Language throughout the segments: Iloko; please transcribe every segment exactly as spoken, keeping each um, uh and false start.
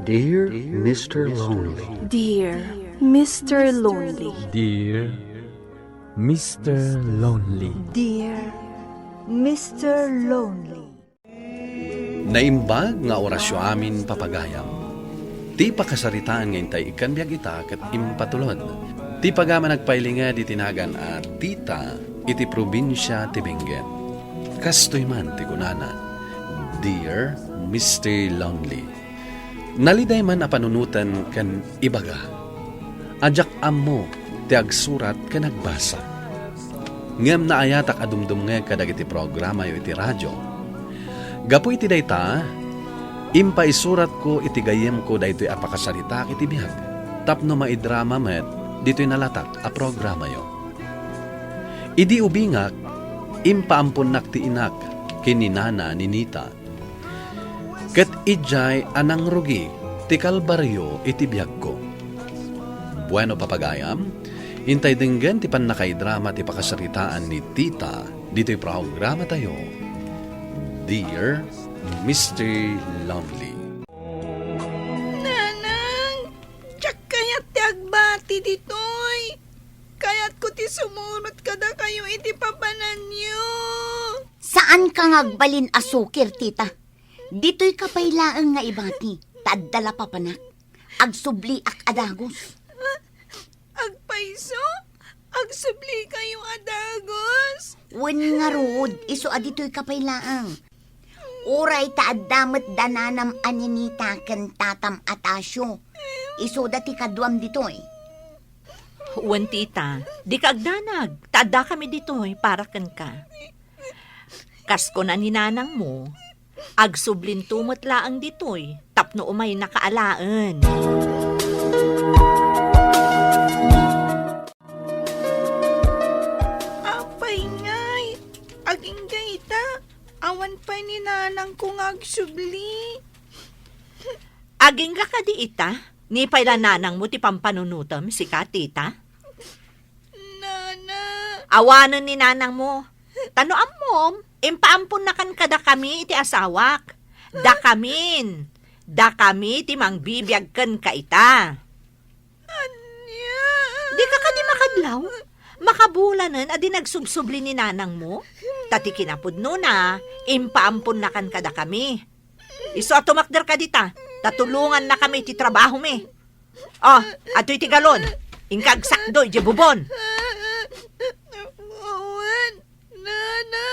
Dear Mister Lonely. Dear Mister Lonely. Dear Mister Lonely. Dear Mister Lonely. Naimbag nga orasyo amin, papagayam. Ti pakasaritaan nga intay ikkan biag ita ket impatulod. Ti pagama nagpailinged iti nagan a Tita iti probinsia ti Benguet. Kastoy man ti kunana, Dear Mister Lonely. Naliday man a panunoten ken ibaga a diak ammo ti agsurat ken agbasa. Ngem naayatak a dumdumngeg kadagiti programayo iti radio. Gapu iti dayta, impaisuratko iti gayyemko daytoy a pakasaritak iti biag tapno maidrama met ditoy nalatak a programayo. Idi ubingak, impaamponnak ti inak ken ni Nana Ninita. Ket idiay a nangrugi ti kalbario iti biagko. Bueno, papagayam, intay denggen ti pannakaidrama ti pakasaritaan ni Tita ditoy programatayo, Dear Mister Lonely. Nanang, diak kayat ti agbati ditoy. Kayatko ti sumurot kadakayo iti papananyo. Saanka nga agbalin a sukir, Tita. Ditoyka pay laeng nga ibati, ta adda la papanak. Agsubliak a dagus. Agpayso? Agsublikayo a dagus? Wen ngarud, isu a ditoyka pay laeng. Uray ta adda met da nanam a Ninita ken tatam a Tasio. Isuda ti kaduam ditoy. Wen, Tita, dika agdanag, ta addakami ditoy para kenka. Kas kuna ni nanangmo, agsublinto met laeng ditoy tapno umaynaka alaen. Apay ngay, agingga ita, awan pay ni nanangko nga agsubli. Agingga kadi ita, ni pay la nanangmo ti pampanunotem, sika, Tita? Nana. Awanen ni nanangmo. Ta no ammom, impaamponnakan kadakami iti asawak. Dakamin. Dakami ti mangbibiag kenka ita. Ania? Dika kadi makadlaw? Makabulanen a di nagsubsubli ni nanangmo? Ta ti kinapudnona, impaamponnakan kadakami. Isu a tumakder ka dita, ta tulongannakami iti trabahomi. Oh, adtoy ti galon. Inka agsakdo idiay bubon. Awan, nana.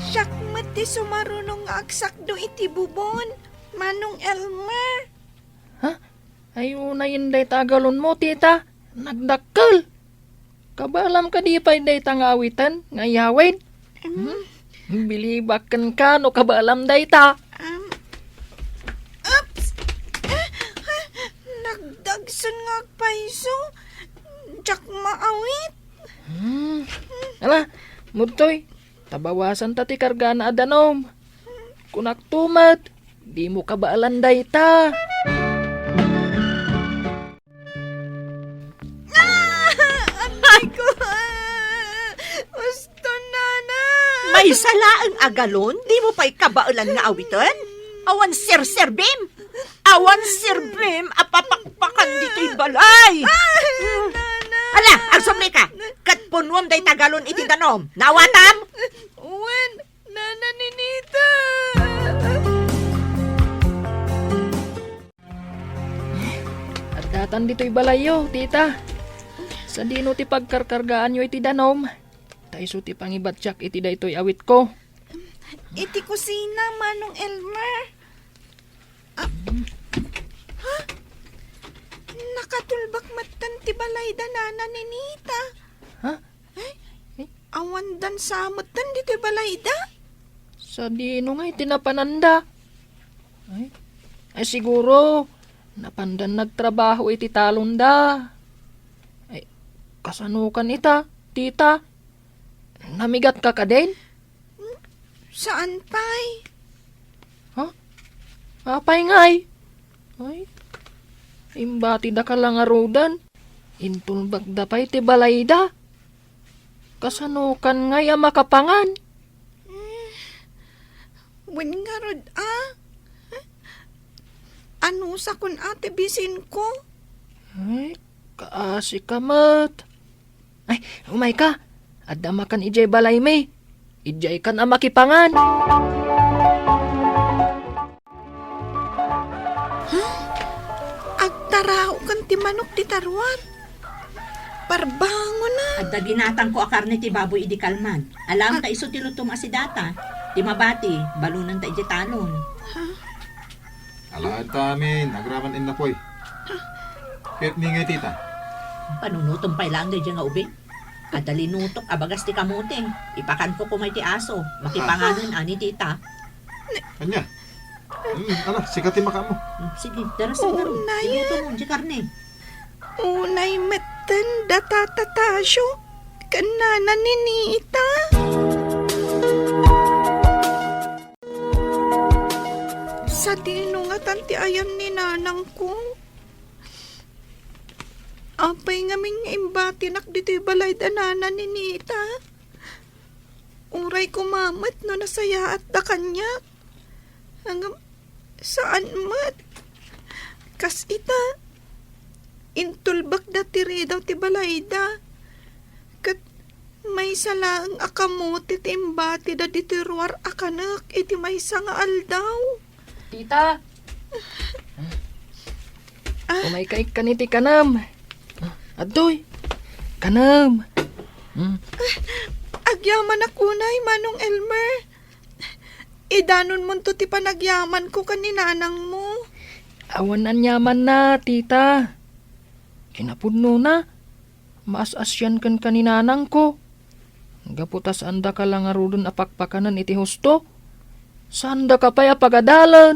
Siak met ti sumaruno nga agsakdo iti bubon, Manong Elmer. Ha? Ay, unayen dayta a galonmo, Tita. Nagdakkel. Kabaalam kadi pay dayta nga awiten nga iyawid? Em. Hmm? Bilibak kenka no kabaalam dayta. Em. Oops! Eh, eh, nagdagsen nga agpayso. Diak maawit. Hmm. Ala, mudtoy. Ta bawasanta ti kargana a danum. Kunakto met, dimo kabaalan dayta. Ah! Aray ko! Usto, nana! Maysa laeng a galon, dimo pay kabaelan nga awiten? Awan serserbim! Awan serbim a papakpakan ditoy balay! Ah, nana! Ala, agsublika! Ket punuem dayta galon iti danum. Naawatam? Wen, Nana Ninita! Addatan ditoy balayyo, Tita. Sadino ti pagkarkargaanyo iti danum? Ta isu ti pangibatiak iti daytoy awitko. Iti kusina, Manong Elmer. Ah, ha? Nakatulbak metten ti balayda, Nana Ninita. Ha? Ay, awan dansa metten ditoy balayda? Sadino nga iti napananda? Ay, ay, siguro, napandan nagtrabaho iti talonda. Ay, kasanokan ita, Tita? Namigatka kadin? Saan pay? Ha? Apay ngay? Ay, imbatidaka la ngaruden. Intulbakda pay ti balayda. Kasanokan ngay a makapangan? Mm, Wen ngarud a? Anusakon a ti bisinko? Ay, kaasi ka met. Ay, umayka. Adda makan idiay balaymi. Idiaykan a makipangan. Ha? Agtaraokan ti manok dita ruar. Parbangona. Adda ginatangko a karne ti baboy idi kalman. Alam ta isu ti lutom a sidata. Ti mabati, balonenta idiay talon. Ha? Alaen ta amin, agraman innapoy. Ket ni ngay tita? Panunutom pay laeng daydiay nga ubing. Adda linutok a bagas ti kamote. Ipakanko koma iti aso. Makipanganen ani tita. Ania? Hmm, ala, sika ti makaammo. Hmm, sige, darasem ngarud. Unay. Iluto mo, di karne. Unay metten da Tata Tasio ken Nana Ninita. Sadino ngatan ti ayan ni nanangko? Apay ngamin nga imbatinak ditoy balay da Nana Ninita? Uray koma met no nasayaat da kaniak. Ngem saan met. Kas ita, intulbekda ti ridaw ti balayda. Ket maysa laeng a kamote ti imbatida ditoy ruar a kanek iti maysa nga aldaw. Tita! Ah. Umayka ikkan iti kanem. Adtoy, kanem. Hmm. Agyamanak unay, Manong Elmer. Idanonmonto ti panagyamanko ken ni nanangmo. Awan aniamanna, tita. Kinapudnona, maas-asian kenka ni nanangko. Gapu ta saandaka la ngaruden a pakpakanen iti husto, saandaka pay a pagadalen.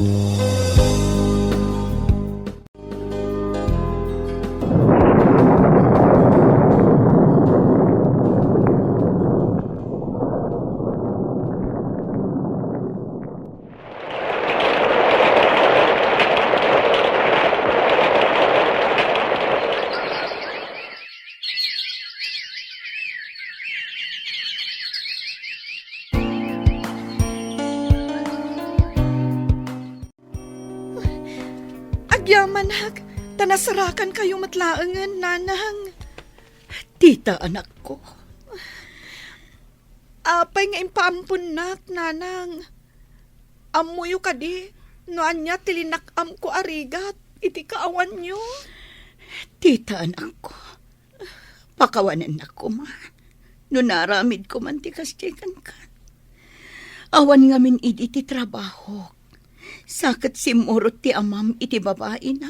Agyamanak, ta nasarakankayo met laengen, nanang. Tita, anakko. Apay nga impaamponnak, nanang? Ammoyo kadi no ania ti linak-amko a rigat iti kaawanyo? Tita, anakko, pakawanennak koma no naaramidko man ti kasdiay kenka. Awan ngamin idi ti trabahok. Sa ket simmurot ti amam iti babaina.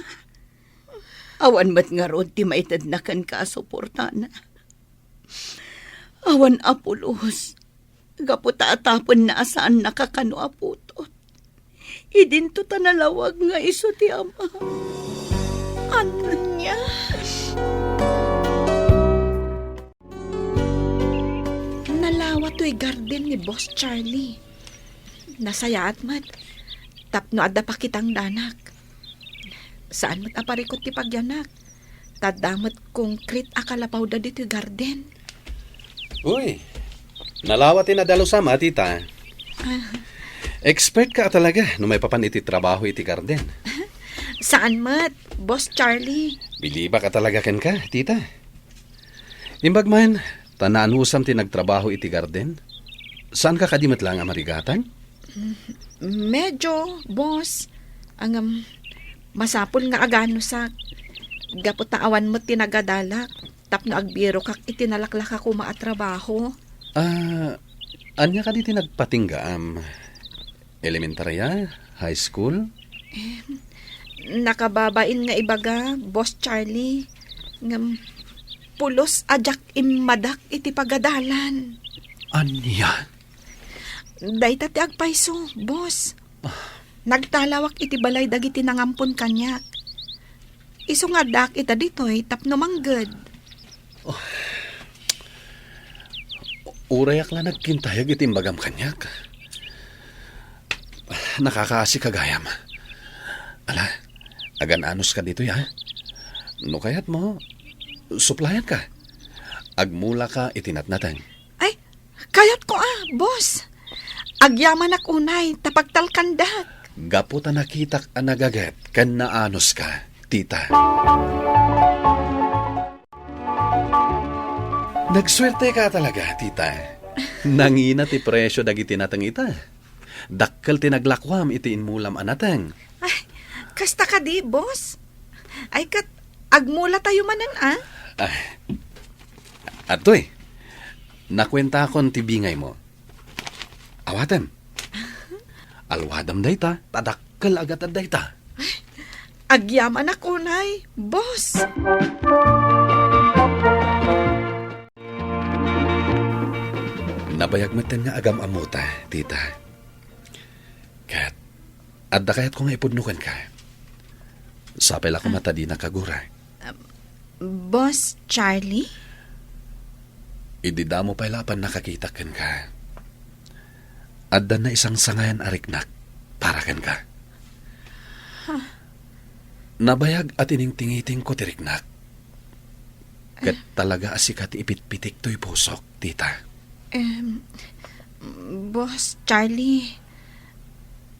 Awan met ngarud ti maitedna kenka a suportana. Awan a pulos, gapu ta atapenna a saannaka kano a putot. Idinto ta nalawag nga isu ti ama. Ania? Nalawa toy garden ni Boss Charlie. Nasayaat met tapno adda pakitangdanak. Saan met a parikut ti pagyanak. Ta adda met konkrit a kalapawda ditoy garden. Uy, nalawa ti nadalusam a, tita. Ah. Expert ka a talaga no maipapan iti trabaho iti garden. Saan met, Boss Charlie. Bilibak a talaga kenka, tita. Imbag man, ta naanusam ti nagtrabaho iti garden? Saanka kadi met laeng a marigatan? Mm, medyo, boss. Ngem, masapul nga aganusak. Gapu ta awan met ti nagadalak tapno agbirokak iti nalaklaka koma a trabaho. Ah, ania kadi ti nagpatinggaam? Elementaria? High school? Em, nakababain nga ibaga, Boss Charlie. Ngem, pulos a diak immadak iti pagadalan. Ania? Dayta ti agpayso, boss. Ah. Nagtalawak iti balay dagiti nangampon kaniak. Isu nga addaak ita ditoy tapno mangged. Oh. Urayak la nagkintayag iti imbagam kaniak. Nakakaasika gayam. Ala, agan-anuska ditoy, ha? No kayatmo, suplayanka. Agmulaka iti natnateng. Ay, kayatko a, boss. Agyamanak unay ta pagtalkandak. Gapu ta nakitak a nagaget ken naanuska, tita. Nagsuerteka talaga, tita. Nangina ti presio dagiti nateng ita. Dakkel ti naglakuam iti immulam a nateng. Ay, kasta kadi, boss? Ay, ket agmulatayo manen, a? Ay, atoy, nakuentakon ti bingaymo. Awatem. Alwadam dayta, ta dakkel a gatad dayta. Agyamanak unay, boss. Nabayag metten nga agam-ammota, tita. Ket adda kayatko nga ipudno kenka. Sapay la koma ta dinaka agura. Boss Charlie? Idi damo pay la a pannakakitak kenka, addan naisangsangayan a riknak para kenka. Huh? Nabayag a tiningsingitingko ti riknak. Ket talaga a sika ti ipitpitik toy pusok, tita. Em, Boss Charlie,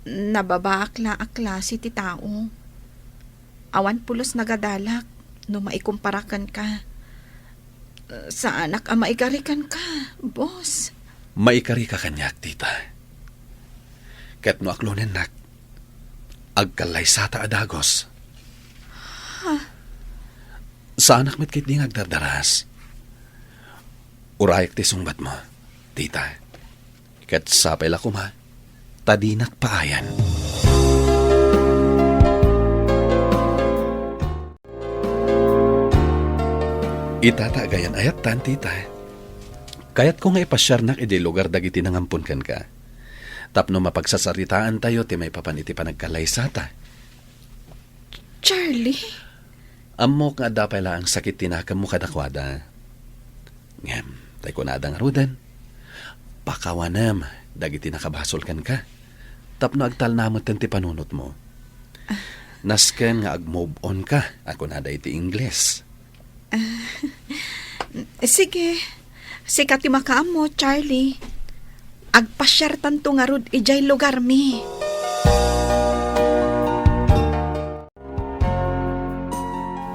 nababaak la a klase ti tao. Awan pulos nagadalak no maikumpara kenka. Saanak a maikari kenka, boss. Maikarika kaniak, tita. Ket no aklonennak, agkallaysata a dagus. Ha? Saanak met ketdi nga agdardaras. Urayek ti sungbatmo, tita. Ket sapay la koma ta dinak paayan. Ita ta agayan ayattan, tita. Kayatko nga ipasiarnak idiay lugar dagiti nangampon kenka. Tapno mapagsasaritaantayo ti maipapan iti panagkallaysata. Charlie? Ammok nga adda pay laeng sakit ti nakemmo kadakuada. Ngem, tay kunada ngaruden, pakawanem dagiti nakabasol kenka, tapno agtalna metten ti panunotmo. Nasken nga ag-move on ka, a kunada iti Ingles. Ah, sige. Sika ti makaammo, Charlie. Agpasiartanto ngarud idiay lugarmi.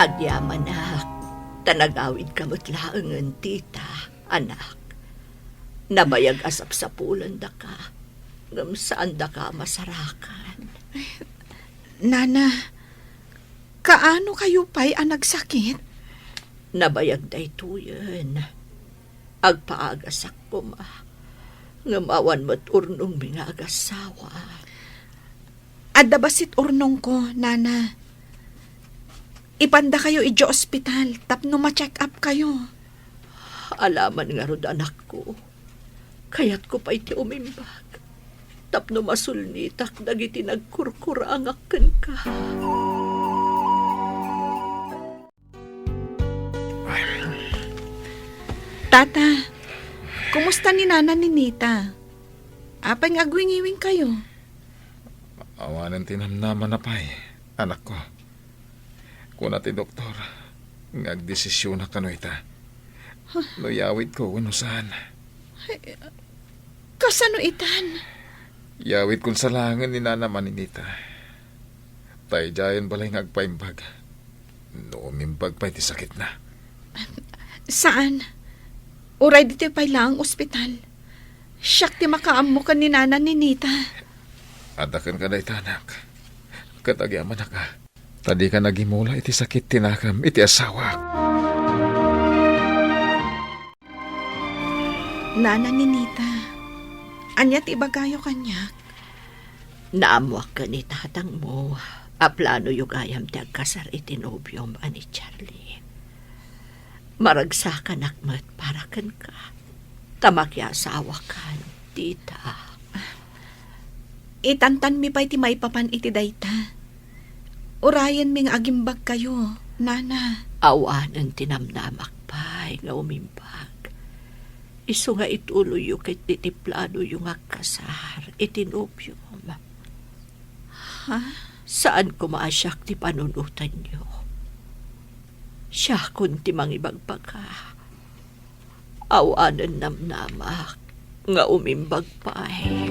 Agyamanak, ta nagawidka met laengen, tita, anak. Nabayag a sapsapulendaka, ngem saandaka a masarakan. Nana, kaano kayo pay a nagsakit? Nabayag daytoyen. Agpaagasak koma, ngem awan met urnongmi nga agassawa. Adda bassit urnongko, Nana. Ipandakayo idiay ospital tapno ma-check up kayo. Alaman ngarud, anakko. Kayatko pay ti umimbag tapno masulnitak dagiti nagkurkurangak kenka. Tata, kumusta ni Nana Ninita? Apay nga agwingiwing kayo? Awanen ti namnama na pay, anakko. Kuna ti doktor nga agdesisyon na kano ita. Huh? No yawid ko wenno saan. Ay, kasano itan? Yawid kon salaengen ni Nana Ninita. Ta idiayen balay nga agpaimbag. No umimbag pay ti sakitna. Saan? Uray ditoy pay laeng ospital. Siak ti makaammo ken ni Nana Ninita. Adda kenka dayta, anak. Ket agyamanak a, ta dika nagimula iti sakit ti nakem iti asawak. Nana Ninita, ania ti ibagayo kaniak? Naammoak ken ni tatangmo a planoyo gayam ti agkasar iti nobiom a ni Charlie. Maragsakanak met para kenka, ta makiasawakan, tita. Itantanmi pay ti maipapan iti dayta. Urayenmi nga agimbagkayo, Nana. Awanen ti namnamak pay nga umimbag. Isu nga ituloyyo ketdi ti planoyo nga agkasar iti nobiom. Ha? Saan koma a siak ti panunotenyo. Siakon ti mangibagbaga. Awanen namnamak nga umimbag pay.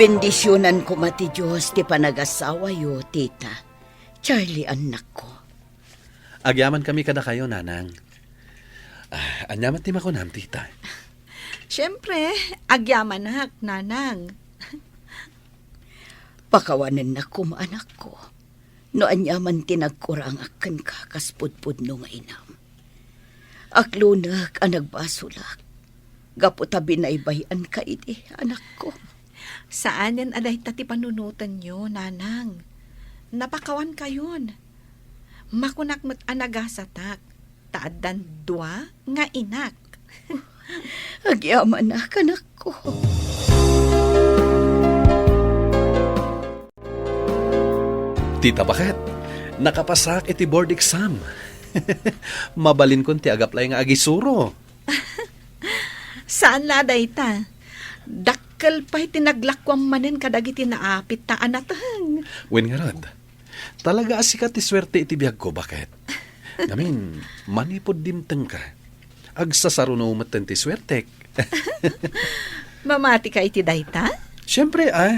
Bendisionan koma ti Dios ti panagasawayo, tita. Charlie, annakko. Agyamankami kadakayo, nanang. Ah, ania met ti makunam, tita? Siempre, agyamanak, nanang. Pakawanennak koma, anakko, no aniaman ti nagkurangak kenka kas pudpudno nga inam. Aklonek a nagbasolak gapu ta binaybay-anka idi, anakko. Saanen a dayta ti panunotenyo, nanang. Napakawankayon. Makunak met a nagasatak, ta addan dua nga inak. Agyamanak, anakko. Tita, baket, nakapasak iti board exam. Mabalinkon ti agaplay nga agisuro. Saan la dayta. Dakkel pay ti naglakuam manen kadagiti naapit ta a nateng. Wen ngarud, talaga a sika ti suerte iti biagko, baket. Ngamin, manipud dimtengka, agsasaruno metten ti suertek. Mamatika iti dayta? Siempre, ah.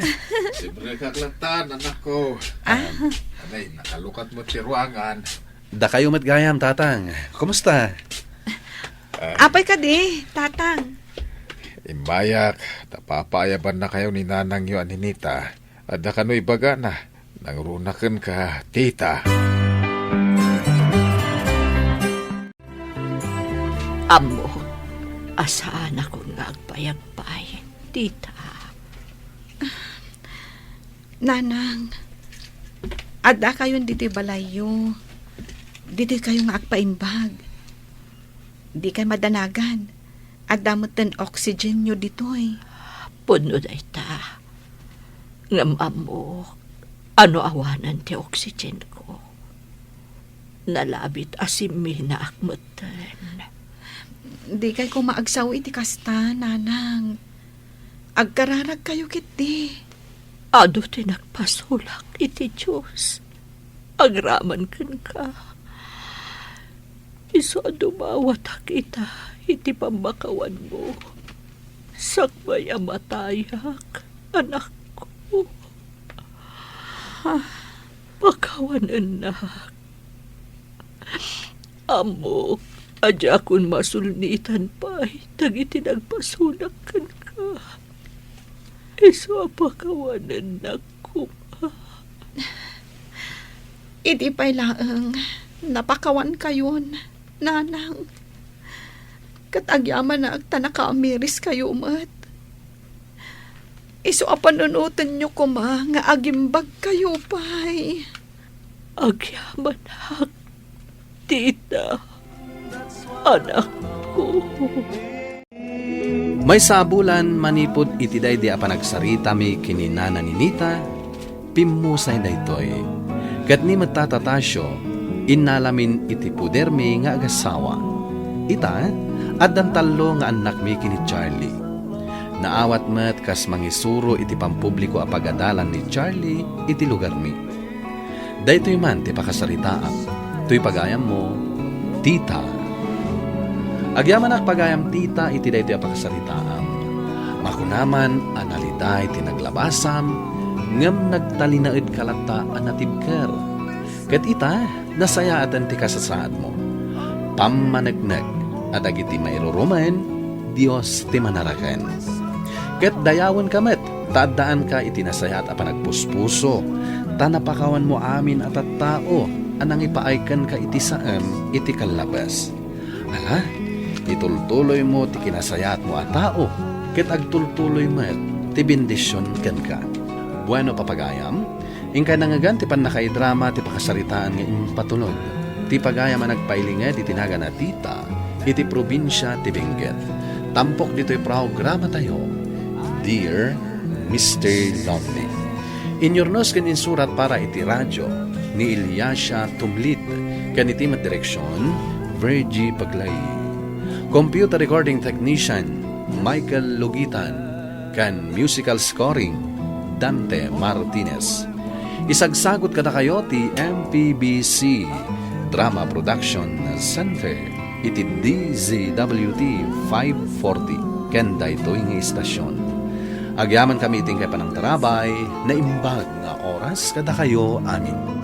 Libre ka, Klatan, anakko. Ah. Anay, nakalukat mo ti ruangan. Dakayo met gayam, tatang. Kumusta? Ah. Apay kadi, tatang? Imbayak, ta papaayabannakayo ni nanangyo a Ninita. Adda kano ibagana, nangruna kenka, tita. Ammok a saanakon nga agpayagpay, tita. Nanang, addakayon ditoy balayyo. Ditoykayo nga agpaimbag. Dikay madanagan. Adda metten oxygenyo ditoy. Pudno dayta. Ngem ammok, a no awanen ti oxygenko, nalabit a simminaak metten. Dikay koma agsao iti kasta, nanang. Agkararagkayo ketdi. Adu ti nagpasulak iti Dios agraman kenka. Isu a dumawatak ita iti pammakawanmo, sakbay a matayak, anakko. Pakawanennak. Ammok a diakon masulnitan pay dagiti nagpasulak kenka. Isu a pakawanennak koma. Idi pay laeng, napakawankayon, nanang. Ket agyamanak ta nakaamiriskayo met. Isu a panunotenyo koma nga agimbagkayo pay. Agyamanak, tita, anakko. Maysa a bulan manipud iti daydi a panagsaritami ken ni Nana Ninita, pimmusay daytoy. Ket ni met Tata Tasio, innalamin iti pudermi nga agasawa. Ita, addan tallo nga annakmi ken ni Charlie. Naawat met kas mangisuro iti pampubliko a pagadalan ni Charlie iti lugarmi. Daytoy man ti pakasaritaam. Toy pagayammo, tita. Agyamanak pagayam, tita, iti daytoy a pakasaritaam. Makunaman a naliday ti naglabasam, ngem nagtalinaedka latta a natibker. Ket ita, nasayaaten ti kasasaadmo. Pammaneknek a dagiti mairurumen, Dios ti manaraken. Ket dayawenka met, ta addaanka iti nasayaat a panagpuspuso, ta napakawanmo amin a tattao a nangipaay kenka iti saem iti kallabes. Ala, itultuloymo ti kinasayaatmo a tao, ket agtultuloy met ti bendision kenka. Bueno, papagayam, inkay nangngegan ti pannakaidrama ti pakasaritaan nga impatulod ti pagayam a nagpailinged iti nagan a Tita iti probinsia ti Benguet. Tampok ditoy programatayo, Dear Mister Lonely. Inyurnos ken insurat para iti radio ni Eliasia Tumlid, ken iti met direksion, Reggie Paglay. Computer Recording Technician, Michael Lugitan. Ken musical scoring, Dante Martinez. Isagsagut kadakayo ti M P B C Drama Production Center iti D Z W T five forty ken daytoy nga istasyon. Agyamankami iti inkay panangtarabay, naimbag nga oras kadakayo amin.